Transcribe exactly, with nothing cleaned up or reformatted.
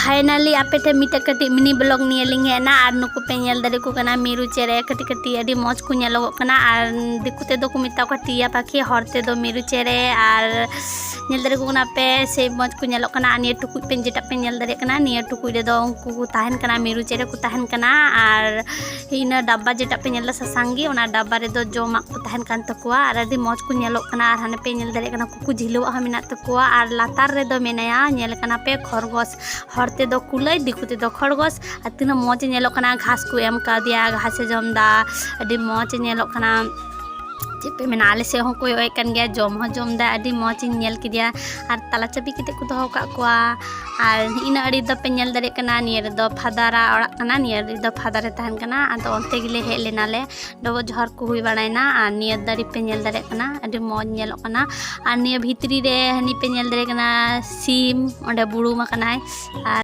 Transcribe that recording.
Finally ᱟᱯᱮ ᱴᱷᱮᱱ ᱢᱤᱫᱴᱮᱡ ᱠᱟᱹᱴᱤᱡ mini vlog ᱱᱤᱭᱟᱹ ᱞᱤᱧ ᱦᱮᱡ ᱮᱱᱟ᱾ ᱟᱨ ᱱᱩᱠᱩ ᱯᱮ ᱧᱮᱞ ᱫᱟᱲᱮ ᱠᱚ ᱠᱟᱱᱟ ᱢᱤᱨᱩ ᱪᱮᱬᱮ, ᱠᱟᱹᱴᱤᱡ ᱠᱟᱹᱴᱤᱡ ᱟᱹᱰᱤ ᱢᱚᱡᱽ ᱠᱚ ᱧᱮᱞᱚᱜᱚᱜ ᱠᱟᱱᱟ᱾ ᱟᱨ ᱫᱤᱠᱩ ᱛᱮᱫᱚ ᱠᱚ ᱢᱮᱛᱟ ᱠᱚᱣᱟ ᱴᱤᱭᱟ ᱯᱟᱠᱷᱤ, ᱦᱚᱲ ᱛᱮᱫᱚ ᱢᱤᱨᱩ ᱪᱮᱬᱮ᱾ ᱟᱨ ᱧᱮᱞ ᱫᱟᱲᱮ ᱠᱚ ᱠᱟᱱᱟ ᱯᱮ ᱥᱮ ᱢᱚᱡᱽ ᱠᱚ ᱧᱮᱞᱚᱜ ᱠᱟᱱᱟ᱾ ᱟᱨ ᱱᱤᱭᱟᱹ ᱴᱩᱠᱩᱡ ᱯᱮ ᱡᱮᱴᱟ ᱯᱮ ᱧᱮᱞ ᱫᱟᱲᱮᱭᱟᱜ ᱠᱟᱱᱟ, ᱱᱤᱭᱟᱹ ᱴᱩᱠᱩᱡ ᱨᱮᱫᱚ ᱩᱱᱠᱩ ᱠᱚ ᱛᱟᱦᱮᱱ ᱠᱟᱱᱟ, ᱢᱤᱨᱩ ᱪᱮᱬᱮ ᱠᱚ ᱛᱟᱦᱮᱱ ᱠᱟᱱᱟ᱾ ᱟᱨ ᱤᱱᱟᱹ ᱰᱟᱵᱵᱟ ᱡᱮᱴᱟ ᱯᱮ ᱧᱮᱞ ᱮᱫᱟ ᱥᱟᱥᱟᱝ ᱜᱮ, ᱚᱱᱟ ᱰᱟᱵᱵᱟ ᱨᱮᱫᱚ ᱡᱚᱢᱟᱜ ᱠᱚ ᱛᱟᱦᱮᱱ ᱠᱟᱱ ᱛᱟᱠᱚᱣᱟ᱾ ᱟᱨ ᱟᱹᱰᱤ ᱢᱚᱡᱽ ᱠᱚ ᱧᱮᱞᱚᱜ ᱠᱟᱱᱟ᱾ ᱟᱨ ᱦᱟᱱᱮ ᱯᱮ ᱧᱮᱞ ᱫᱟᱲᱮᱭᱟᱜ ᱠᱟᱱᱟ ᱠᱩᱠᱩ ᱡᱷᱤᱞᱟᱹᱣᱟᱜ ᱦᱚᱸ ᱢᱮᱱᱟᱜ ᱛᱟᱠᱚᱣᱟ᱾ ᱟᱨ ᱞᱟᱛᱟᱨ ᱨᱮᱫᱚ ᱢᱮᱱᱟᱭᱟ, ᱧᱮᱞ ᱠᱟᱱᱟ ᱯᱮ ᱠᱷᱚᱨᱜᱚᱥ, ᱦᱚᱲ ᱛᱮᱫᱚ ᱠᱩᱞᱟᱹᱭ, ᱫᱤᱠᱩ ᱛᱮᱫᱚ ᱠᱷᱚᱨᱜᱚᱥ᱾ ᱟᱨ ᱛᱤᱱᱟᱹᱜ ᱢᱚᱡᱽ ᱮ ᱧᱮᱞᱚᱜ ᱠᱟᱱᱟ, ᱜᱷᱟᱥ ᱠᱚ ᱮᱢ ᱠᱟᱣᱫᱮᱭᱟ, ᱜᱷᱟᱥ ᱮ ᱡᱚᱢ ᱮᱫᱟ, ᱟᱹᱰᱤ ᱢᱚᱡᱽ ᱮ ᱧᱮᱞᱚᱜ ᱠᱟᱱᱟ᱾ ᱪᱮᱫ ᱯᱮ ᱢᱮᱱᱟ, ᱟᱞᱮ ᱥᱮᱫ ᱦᱚᱸ ᱠᱚᱭᱚᱜ ᱮᱫ ᱠᱟᱱ ᱜᱮᱭᱟ, ᱡᱚᱢ ᱦᱚᱸ ᱡᱚᱢ ᱮᱫᱟ, ᱟᱹᱰᱤ ᱢᱚᱡᱽ ᱤᱧ ᱧᱮᱞ ᱠᱮᱫᱮᱭᱟ᱾ ᱟᱨ ᱛᱟᱞᱟ ᱪᱟᱹᱵᱤ ᱠᱟᱛᱮ ᱠᱚ ᱫᱚᱦᱚ ᱠᱟᱜ ᱠᱚᱣᱟ᱾ ᱟᱨ ᱤᱱᱟᱹ ᱟᱲᱮ ᱫᱚ ᱯᱮ ᱧᱮᱞ ᱫᱟᱲᱮᱭᱟᱜ ᱠᱟᱱᱟ, ᱱᱤᱭᱟᱹ ᱨᱮᱫᱚ ᱯᱷᱟᱫᱟᱨᱟ ᱚᱲᱟᱜ ᱠᱟᱱᱟ, ᱱᱤᱭᱟᱹ ᱨᱮᱫᱚ ᱯᱷᱟᱫᱟᱨᱮ ᱛᱟᱦᱮᱱ ᱠᱟᱱᱟ᱾ ᱟᱫᱚ ᱚᱱᱛᱮ ᱜᱮᱞᱮ ᱦᱮᱡ ᱞᱮᱱᱟᱞᱮ, ᱰᱚᱵᱚᱜ ᱡᱚᱦᱟᱨ ᱠᱚ ᱦᱩᱭ ᱵᱟᱲᱟᱭᱮᱱᱟ᱾ ᱟᱨ ᱱᱤᱭᱟᱹ ᱫᱟᱨᱮ ᱯᱮ ᱧᱮᱞ ᱫᱟᱲᱮᱭᱟᱜ ᱠᱟᱱᱟ, ᱟᱹᱰᱤ ᱢᱚᱡᱽ ᱧᱮᱞᱚᱜ ᱠᱟᱱᱟ᱾ ᱟᱨ ᱱᱤᱭᱟᱹ ᱵᱷᱤᱛᱨᱤ ᱨᱮ ᱦᱟᱹᱱᱤ ᱯᱮ ᱧᱮᱞ ᱫᱟᱲᱮᱭᱟᱜ ᱠᱟᱱᱟ ᱥᱤᱢ, ᱚᱸᱰᱮ ᱵᱩᱨᱩᱢ ᱟᱠᱟᱱᱟᱭ᱾ ᱟᱨ